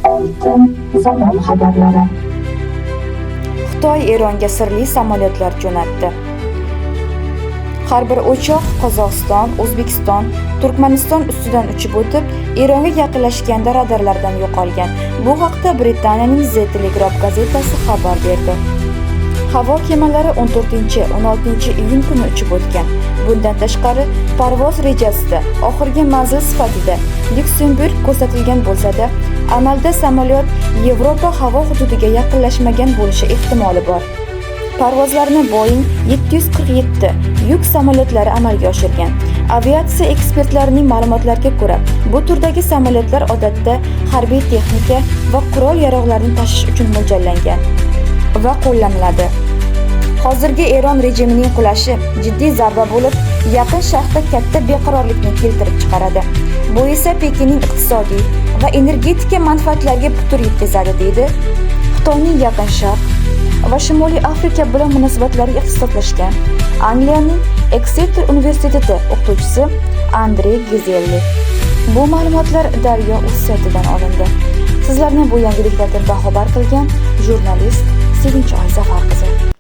Oltin zamon xabarlari. Xitoy Eronga sirli samolyotlar jo'natdi. Har bir uchoq Qozog'iston, O'zbekiston, Turkmaniston ustidan uchib o'tib, Eronga yaqinlashganda radarlardan yo'qolgan. Bu haqda Britaniyaning The Telegraph gazetasi xabar berdi. Havo kemalari 14-16 iyun kuni uchib o'tgan. Bundan tashqari, parvoz rejasida oxirgi manzil sifatida Lyuksemburg ko'rsatilgan bo'lsa-da, amalda samolyot Yevropa havo hududiga yaqinlashmagan bo'lishi ehtimoli bor. Parvozlarni Boeing 747 yuk samolyotlari amalga oshirgan. Aviatsiya ekspertlarining ma'lumotlariga ko'ra, bu turdagi samolyotlar odatda harbiy texnika va qurol-yarog'larni tashish uchun mo'ljallangan va qo'llaniladi. Hozirgi Eron rejimining qulashi jiddiy zarba bo'lib, Yaqin Sharqda katta beqarorlikni keltirib chiqaradi. Bu esa Pekinning iqtisodiy va energetika manfaatlariga putur yetkazadi, deydi Xitoyning Yaqin Sharq va Shimoliy Afrika bilan munosabatlariga ixtisoslashgan Angliyaning Exeter universiteti o'qituvchisi Andre Gizelli. Bu ma'lumotlar Daryo uz saytidan olindi. Sizlarni bu yangiliklardan baxabar qilgan jurnalist Sevinch Zafar qizi.